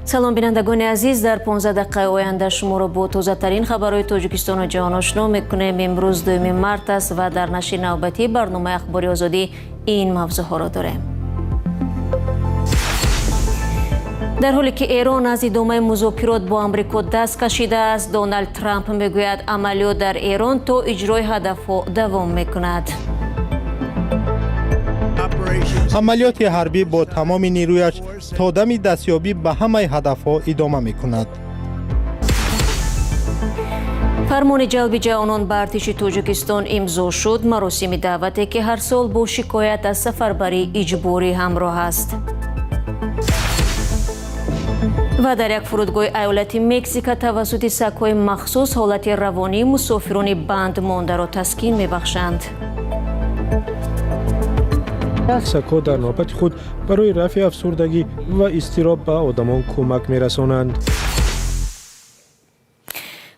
Салом, бинандагони азиз. Дар 15 дақиқаи оянда шуморо бо тозатарин хабарҳои Тоҷикистону ҷаҳон ошно мекунем. Имрӯз 2 март аст ва дар нашри навбатии барномаи Ахбори Озодӣ ин мавзӯъҳоро дорем. Дар ҳоле ки Эрон аз идомаи музокирот бо Амрико даст кашидааст, Доналд Трамп мегӯяд, амалиёт дар Эрон то иҷрои ҳадафҳо давом мекунад. Амалиёти ҳарбӣ бо тамоми нерӯяш то дами дастёбӣ ба ҳамаи ҳадафҳо идома мекунад. Фармони ҷалби ҷавонон ба артиши Тоҷикистон имзо шуд. Маросими даъвате, ки ҳар сол бо шикоят аз сафарбарии иҷборӣ ҳамроҳ аст. Ва дар як фурудгоҳи айолати Мексика тавассути сагҳои махсус ҳолати равонии мусофирони банд мондаро таскин мебахшанд. Сагҳо дар навбати худ барои рафъи афсурдагӣ ва изтироб ба одамон кӯмак мерасонанд.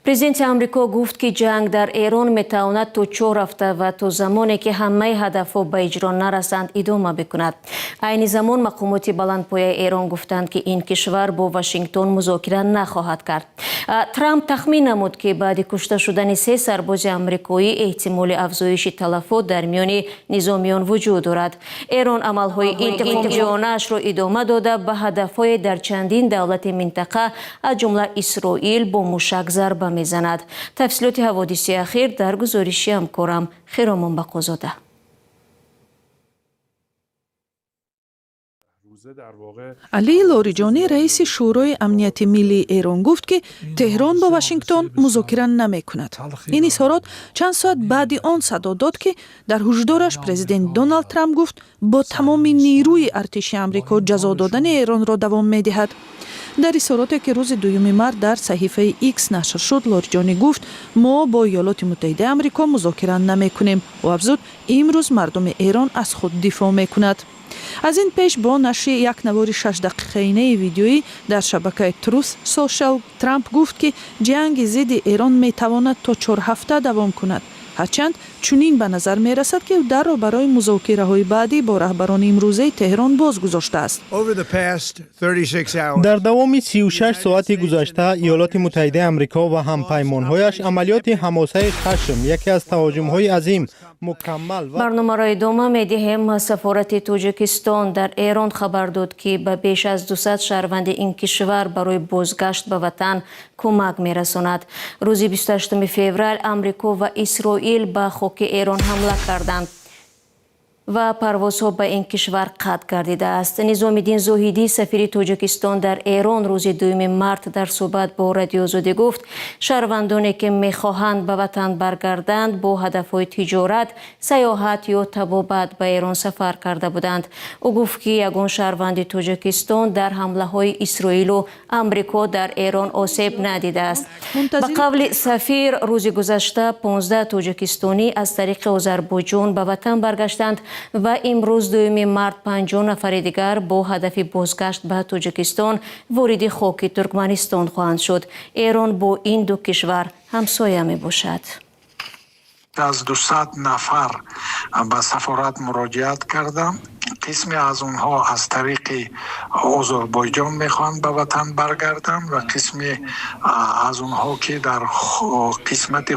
Президенти Амрико гуфт, ки ҷанг дар Эрон метавонад то 4 ҳафта ва то замоне ки ҳамаи ҳадафҳо ба иҷро нарасанд, идома бикунад. Айни замон мақомоти баландпояи Эрон гуфтанд, ки ин кишвар бо Вашингтон музокира нахоҳад кард. Трамп тахмин намуд, ки баъди кушта шудани се сарбози амрикоӣ эҳтимоли афзоиши талафот дар миёни низомиён вуҷуд дорад. Эрон амалҳои интиқомҷӯёнаашро идома дода, ба ҳадафҳое дар чандин давлати минтақа, аз ҷумла Исроил, бо мушак зарба мезанад. Тафсилоти ҳаводиси ахир дар гузориши ҳамкорам Хиромон Бақозода. Алӣ Лориҷонӣ, раиси Шӯрои амнияти миллии Эрон, гуфт, ки Теҳрон бо Вашингтон музокира намекунад. Ин изҳорот чанд соат баъди он садо дод, ки дар ҳушдораш президент Доналд Трамп гуфт, бо тамоми нерӯи артиши Амрико ҷазо додани Эронро давом медиҳад. Дар изҳороте, ки рӯзи 2 март дар саҳифаи Икс нашр шуд, Лориҷонӣ гуфт: «Мо бо Иёлоти Муттаҳидаи Амрико музокира намекунем». Ӯ афзуд: «Имрӯз мардуми Эрон аз худ дифоъ мекунад». Аз ин пеш бо нашри як навори шашдақиқаинаи видеоӣ дар шабакаи Truth Social Трамп гуфт, ки ҷанги зидди Эрон метавонад то 4 ҳафта давом кунад, ҳарчанд чунин ба назар мерасад, ки дарро барои музокираҳои баъдӣ бо раҳбарони имрӯзаи Теҳрон боз гузоштааст. Дар давоми 36 соати гузашта Иёлоти Муттаҳидаи Амрико ва ҳампаймонҳояш амалиёти Ҳамосаи хашм, яке аз таҳоҷумҳои азим, мукаммал ва Барномаро идома медиҳем. Сафорати Тоҷикистон дар Эрон хабар дод, ки ба беш аз 200 шаҳрванди ин кишвар барои бозгашт ба ватан кӯмак мерасонад. Рӯзи 28 феврал Амрико ва Исроил ба хоки Эрон ҳамла карданд ва парвозҳо ба ин кишвар қатъ гардидааст. Низомиддин Зоҳидӣ, сафири Тоҷикистон дар Эрон, рӯзи 2 март дар суҳбат бо Радиои Озодӣ гуфт, шаҳрвандоне, ки мехоҳанд ба ватан баргарданд, бо ҳадафҳои тиҷорат, сайёҳат ё табобат ба Эрон сафар карда буданд. Ӯ гуфт, ки ягон шаҳрванди Тоҷикистон дар ҳамлаҳои Исроилу Амрико дар Эрон осеб надидааст. Ба қавли сафир, рӯзи гузашта 15 тоҷикистонӣ аз тариқи Озарбойҷон ба ватан баргаштанд ва имрӯз, 2 март, 50 нафари дигар бо ҳадафи бозгашт ба Тоҷикистон вориди хоки Туркманистон хоҳанд шуд. Эрон бо ин ду кишвар ҳамсоя мебошад. Аз 200 нафар ба сафорат муроҷиат карданд. Қисме аз онҳо аз тариқи Озарбойҷон мехоҳанд ба ватан баргарданд ва қисме аз онҳо, ки дар қисмати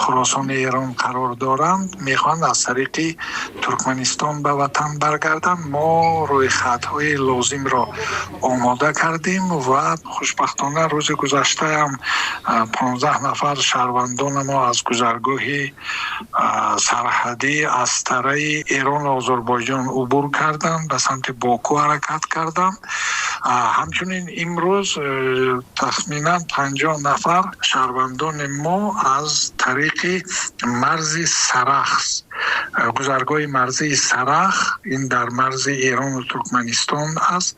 Хуросони Эрон қарор доранд, мехоҳанд аз тариқи Туркманистон ба ватан баргарданд. Мо рӯйхатҳои лозимро омода кардем ва хушбахтона рӯзи гузаштаам 15 нафар шаҳрвандони мо аз гузаргоҳи сарҳадӣ Астараи Эрону Озарбойҷон убур карданд, ба самти Боку ҳаракат карданд. Ҳамчунин имрӯз тахминан 50 нафар шаҳрвандони мо аз тариқи марзи Сарахс, гузаргоҳи марзии Сарах, ин дар марзи Эрону Туркманистон аст,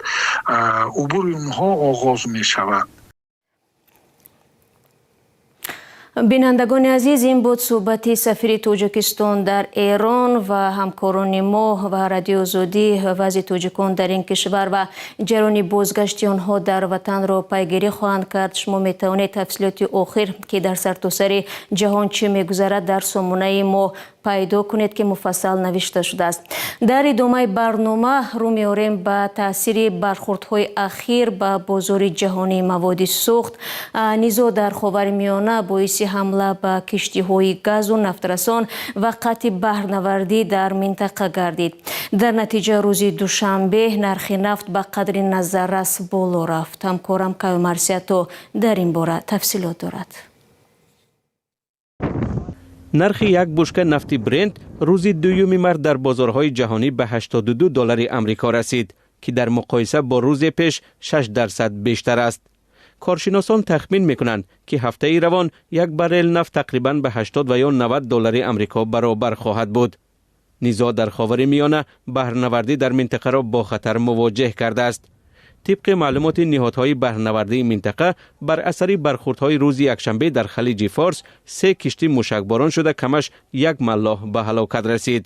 убури онҳо оғоз мешавад. Бинандагони азиз, ин буд суҳбати сафири Тоҷикистон дар Эрон ва ҳамкорони мо ва Радиои Озодӣ. Вазъи тоҷикон дар ин кишвар ва ҷараёни бозгашти онҳо дар ватанро пайгирӣ хоҳанд кард. Шумо метавонед тафсилоти охир, ки дар сартосари ҷаҳон чӣ мегузарад, дар сомонаи мо Пайдо кунед, ки муфассал навишта шудааст. Дар идомаи барнома рӯ меорем ба таъсири бархӯрдҳои ахир ба бозори ҷаҳонии маводи сӯхт. Низоъ дар Ховари Миёна боиси ҳамла ба киштиҳои газу нафтрасон ва қатъи баҳрнавардӣ дар минтақа гардид. Дар натиҷа рӯзи душанбе нархи нафт ба қадри назаррас боло рафт. Ҳамкорам Каюмарс Ято дар ин бора тафсилот дорад. Нархи як бушка нафти Брент рӯзи дуюми март дар бозорҳои ҷаҳонӣ ба 82 доллари Амрико расид, ки дар муқоиса бо рӯзе пеш 6% бештар аст. Коршиносон тахмин мекунанд, ки ҳафтаи равон як баррел нафт тақрибан ба 80 ва ё 90 доллари Амрико баробар хоҳад буд. Низоъ дар Ховари Миёна баҳрнавардӣ дар минтақаро бо хатар мувоҷеҳ кардааст. Тибқи маълумоти ниҳодҳои баҳрнавардии минтақа, бар асари бархӯрдҳои рӯзи якшанбе дар Халиҷи Форс се киштӣ мушакборон шуда, камаш як маллоҳ ба ҳалокат расид.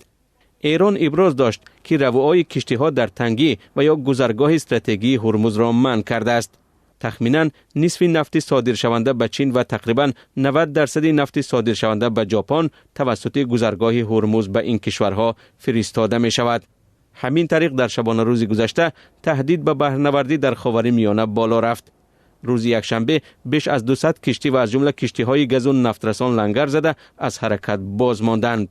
Эрон иброз дошт, ки равуои киштиҳо дар тангӣ ва ё гузаргоҳи стратегии Ҳурмузро манъ кардааст. Тахминан нисфи нафти содиршаванда ба Чин ва тақрибан 90 дарсади нафти содиршаванда ба Ҷопон тавассути гузаргоҳи Ҳурмуз ба ин кишварҳо фиристода мешавад. Ҳамин тариқ, дар шабонарӯзи гузашта таҳдид ба баҳрнавардӣ дар Ховари Миёна боло рафт. Рӯзи якшанбе беш аз 200 киштӣ ва аз ҷумла киштиҳои газу нафтрасон лангар зада, аз ҳаракат боз монданд.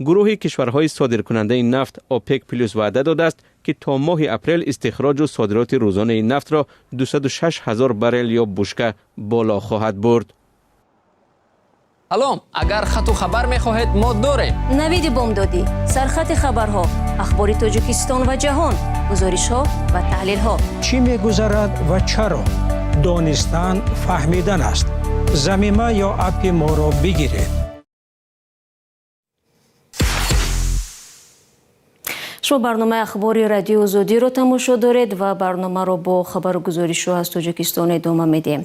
Гурӯҳи кишварҳои содиркунандаи нафт ОПЕК плюс ваъда додааст, ки то моҳи апрел истихроҷу содироти рӯзонаи нафтро 206 ҳазор баррел ё бушка боло хоҳад бурд. Салом, агар хату хабар мехоҳед, мо дорем. Навиди бомдодӣ, сархати хабарҳо, ахбори Тоҷикистон ва ҷаҳон, гузоришҳо ва таҳлилҳо. Чӣ мегузарад ва чаро? Донистан фаҳмидан аст. Замима ё аппи моро бигиред. Шумо барномаи ахбори Радиои Озодиро тамошо доред ва барномаро бо хабару гузоришҳо аз Тоҷикистон идома медиҳем.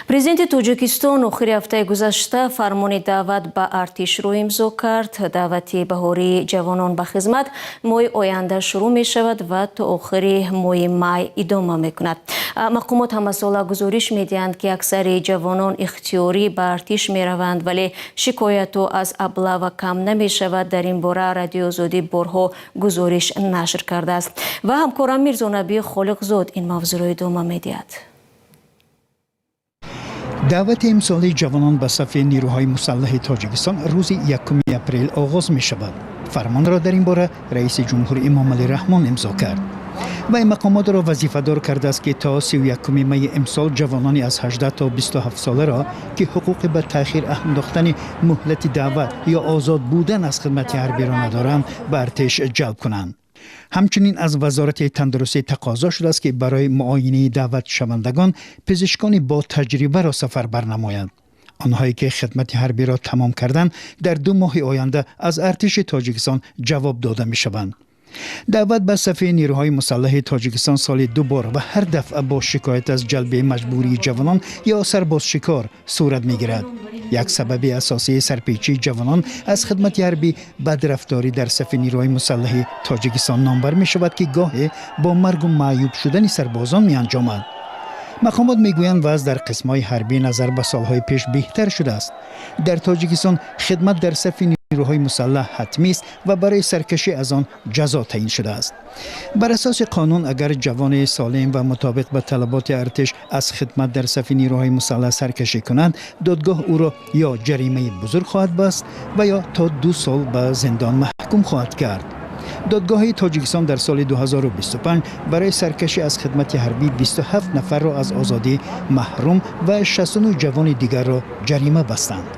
Президенти Тоҷикистон охири ҳафтаи гузашта фармони даъват ба артишро имзо кард. Даъвати баҳории ҷавонон ба хизмат моҳи оянда шурӯъ мешавад ва то охири моҳи май идома мекунад. Мақомот ҳамасола гузориш медиҳанд, ки аксари ҷавонон ихтиёрӣ ба артиш мераванд, вале шикоятҳо аз облава кам намешавад. Дар ин бора Радиои Озодӣ борҳо гузориш нашр кардааст ва ҳамкорам Мирзонабӣ Холиқзод ин мавзӯъро идома медиҳад. Даъвати имсолии ҷавонон ба сафи нирӯҳои мусаллаҳи Тоҷикистон рӯзи 1 апрел оғоз мешавад. Фармонро дар ин бора раиси ҷумҳур Эмомалӣ Раҳмон имзо кард. Вай мақомотро вазифадор кардааст, ки то 31 майи имсол ҷавонони аз 18 то 27 соларо, ки ҳуқуқи ба таъхир андохтани муҳлати даъват ё озод будан аз хидмати ҳарбиро надоранд, ба артиш ҷалб кунанд. Ҳамчунин аз Вазорати тандурустӣ тақозо шудааст, ки барои муоинаи даъватшавандагон пизишкони бо таҷрибаро сафарбар намоянд. Онҳое ки хидмати ҳарбиро тамом карданд, дар 2 моҳи оянда аз артиши Тоҷикистон ҷавоб дода мешаванд. Даъват ба сафи нирӯҳои мусаллаҳи Тоҷикистон соли ду бор ва ҳар дафъа бо шикоят аз ҷалби маҷбурии ҷавонон ё сарбозшикор сурат мегирад. Як сабаби асосии сарпечии ҷавонон аз хидмати ҳарбӣ бадрафторӣ дар сафи нирӯҳои мусаллаҳи Тоҷикистон номбар мешавад, ки гоҳе бо маргу маъюб шудани сарбозон меанҷомад. Мақомот мегӯянд, вазъ дар қисмҳои ҳарбӣ назар ба солҳои пеш беҳтар шудааст. Дар Тоҷикистон хидмат дар сафи нирӯҳои мусаллаҳ ҳатмист ва барои саркашӣ аз он ҷазо таъин шудааст. Бар асоси қонун, агар ҷавони солим ва мутобиқ ба талаботи артиш аз хидмат дар сафи нирӯҳои мусаллаҳ саркашӣ кунад, додгоҳ ӯро ё ҷаримаи бузург хоҳад баст ва ё то 2 сол ба зиндон маҳкум хоҳад кард. Додгоҳи Тоҷикистон дар соли 2025 барои саркашӣ аз хидмати ҳарбӣ 27 нафарро аз озодӣ маҳрум ва 69 ҷавони дигарро ҷарима бастанд.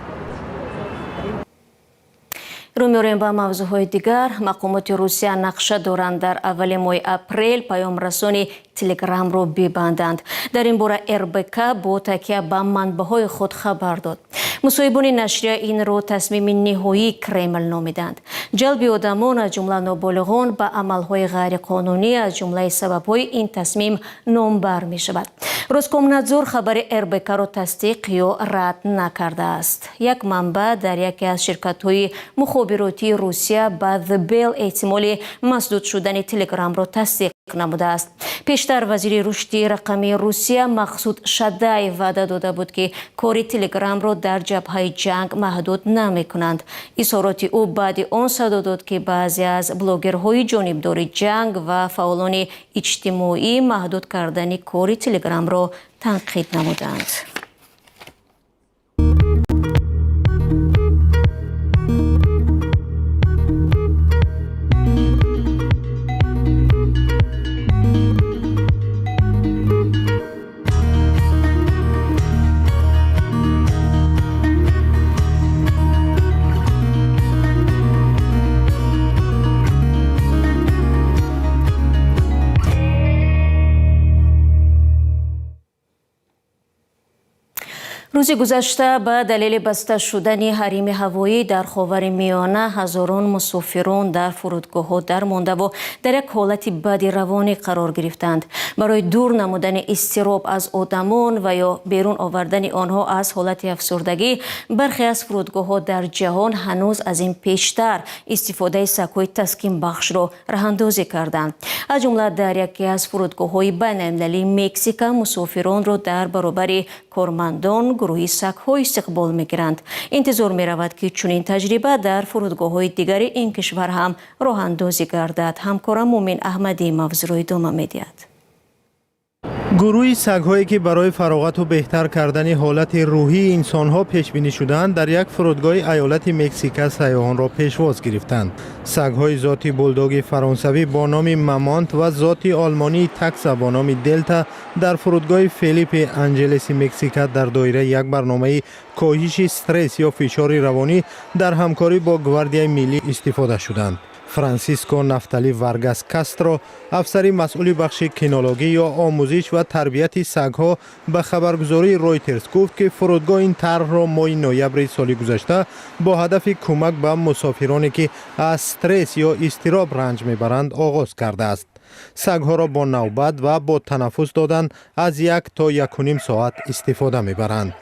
Рӯ меорем ба мавзӯъҳои дигар. Мақомоти Русия нақша доранд дар аввали моҳи апрел паёмрасони Телеграмро бибанданд. Дар ин бора РБК бо такя ба манбаъҳои худ хабар дод. Мусоҳибони нашрия инро тасмими ниҳоии Кремл номиданд. Ҷалби одамон, аз ҷумла ноболиғон, ба амалҳои ғайриқонунӣ аз ҷумлаи сабабҳои ин тасмим номбар мешавад. Роскомнадзор хабари РБКро тасдиқ ё рад накардааст. Як манбаъ дар яке аз ширкатҳои мухобиротии Русия ба The Bell эҳтимоли масдуд шудани Телеграмро тасдиқ Намудааст. Пештар вазири рушди рақамии Русия Мақсуд Шадаев ваъда дода буд, ки кори Телеграмро дар ҷабҳаи ҷанг маҳдуд намекунанд. Изҳороти ӯ баъди он садо дод, ки баъзе аз блогерҳои ҷонибдори ҷанг ва фаъолони иҷтимоӣ маҳдуд кардани кори Телеграмро танқид намуданд. Рӯзи гузашта ба далели баста шудани ҳарими ҳавоӣ дар Ховари Миёна ҳазорон мусофирон дар фурудгоҳҳо дармондаву дар як ҳолати бади равонӣ қарор гирифтанд. Барои дур намудани изтироб аз одамон ва ё берун овардани онҳо аз ҳолати афсурдагӣ, бархе аз фурудгоҳҳо дар ҷаҳон ҳанӯз аз ин пештар истифодаи сагҳои таскинбахшро роҳандозӣ карданд. Аз ҷумла дар яке аз фурудгоҳҳои байналмилалии Мексика мусофиронро дар баробари кормандон гурӯҳи сагҳо истиқбол мегиранд. Интизор меравад, ки чунин таҷриба дар фурудгоҳҳои дигари ин кишвар ҳам роҳандозӣ гардад. Ҳамкорам Мумин Аҳмадӣ мавзӯъро идома медиҳад. Гурӯҳи сагҳое, ки барои фароғату беҳтар кардани ҳолати рӯҳии инсонҳо пешбинӣ шудаанд, дар як фурудгоҳи айолати Мексика сайёҳонро пешвоз гирифтанд. Сагҳои зоти булдоги фаронсавӣ бо номи Мамонт ва зоти олмонии такса бо номи Делта дар фурудгоҳи Фелипе Анҷелеси Мексика дар доираи як барномаи коҳиши стресс ё фишори равонӣ дар ҳамкорӣ бо Гвардияи миллӣ истифода шуданд. Франсиско Нафтали Варгас Кастро, афсари масъули бахши кинологӣ ё омӯзиш ва тарбияти сагҳо, ба хабаргузории Ройтерс гуфт, ки фурудгоҳ ин тарҳро моҳи ноябри соли гузашта бо ҳадафи кӯмак ба мусофироне, ки аз стресс ё изтироб ранҷ мебаранд, оғоз кардааст. Сагҳоро бо навбат ва бо танаффус додан аз 1 то 1.5 соат истифода мебаранд.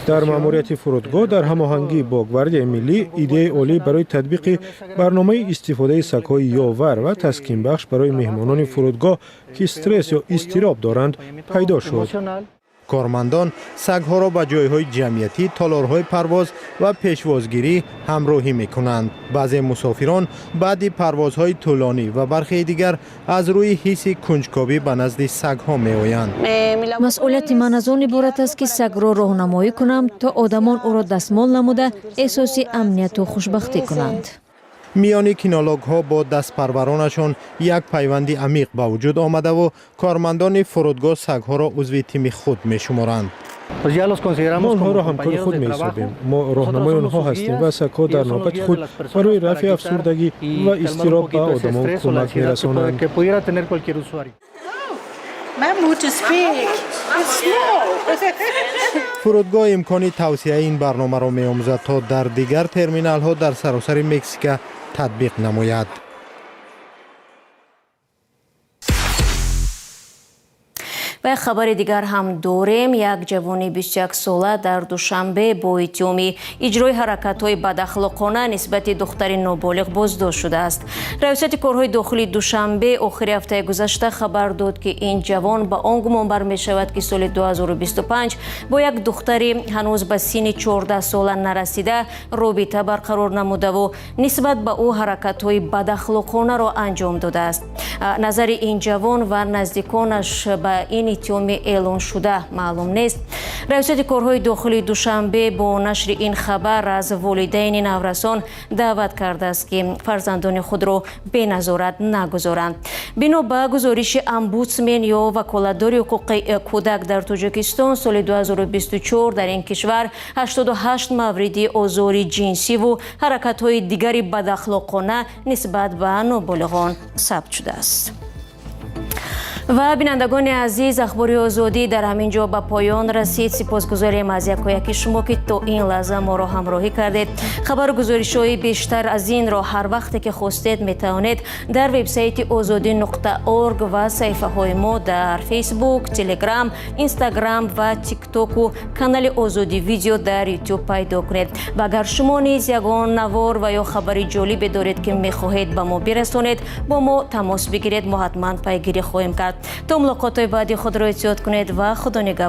Дар маъмурияти фурудгоҳ дар ҳамоҳангӣ бо Гвардияи миллӣ идеяи олӣ барои татбиқи барномаи истифодаи сагҳои ёвар ва таскинбахш барои меҳмонони фурудгоҳ, ки стресс ё изтироб доранд, пайдо шуд. Кормандон сагҳоро ба ҷойҳои ҷамъиятӣ, толорҳои парвоз ва пешвозгирӣ ҳамроҳӣ мекунанд. Баъзе мусофирон баъди парвозҳои тӯлонӣ ва бархеи дигар аз рӯи ҳисси кунҷковӣ ба назди сагҳо меоянд. Масъулияти ман аз он иборат аст, ки сагро роҳнамоӣ кунам, то одамон ӯро дастмол намуда эҳсоси амнияту хушбахтӣ кунанд. Миёни кинологҳо бо дастпарваронашон як пайванди амиқ ба вуҷуд омадаву кормандони фурудгоҳ сагҳоро узви тими худ мешуморанд. Мо онҳоро ҳамкори худ меҳисобем. Мо роҳнамои онҳо ҳастем ва сагҳо дар навбати худ барои рафъи афсурдагӣ ва изтироб ба одамон кӯмак мерасонанд. Mammut is big. It's small. Фурудгоҳ имкони тавсеаи ин барномаро меомӯзад, то дар дигар терминалҳо дар саросари Мексика татбиқ намояд. Ва як хабари дигар ҳам дорем. Як ҷавони 21 сола дар Душанбе бо иттиҳоми иҷрои ҳаракатҳои бадахлоқона нисбати духтари ноболиғ боздошт шудааст. Раёсати корҳои дохилии Душанбе охири ҳафтаи гузашта хабар дод, ки ин ҷавон ба он гумонбар мешавад, ки соли 2025 бо як духтари ҳанӯз ба синни 14 сола нарасида робита барқарор намудаву нисбат ба ӯ ҳаракатҳои бадахлоқонаро анҷом додааст. Назари ин ҷавон ва наздиконаш ба ин иттиҳоми эълоншуда маълум нест. Раёсати корҳои дохилии Душанбе бо нашри ин хабар аз волидайни наврасон даъват кардааст, ки фарзандони худро беназорат нагузоранд. Бино ба гузориши омбудсмен ё ваколатдори ҳуқуқи кӯдак дар Тоҷикистон, соли 2024 дар ин кишвар 88 мавриди озори ҷинсиву ҳаракатҳои дигари бадахлоқона нисбат ба ноболиғон сабт шудааст. Ва бинандагони азиз, Ахбори Озодӣ дар ҳамин ҷо ба поён расид. Сипосгузорем аз якояки шумо, ки то ин лаҳза моро ҳамроҳӣ кардед. Хабару гузоришҳои бештар аз инро ҳар вақте ки хостед метавонед дар вебсайти озодӣ.org ва саҳифаҳои мо дар Фейсбук, Телеграм, Инстаграм ва Тиктоку канали Озодӣ Видео дар Ютуб пайдо кунед. Ва агар шумо низ ягон навор ва ё хабари ҷолибе доред, ки мехоҳед ба мо бирасонед, бо мо тамос бигиред, мо ҳатман пайгирӣ хоҳем кард. То мулоқотҳои баъдӣ худро эҳтиёт кунед ва Худо нигаҳбон.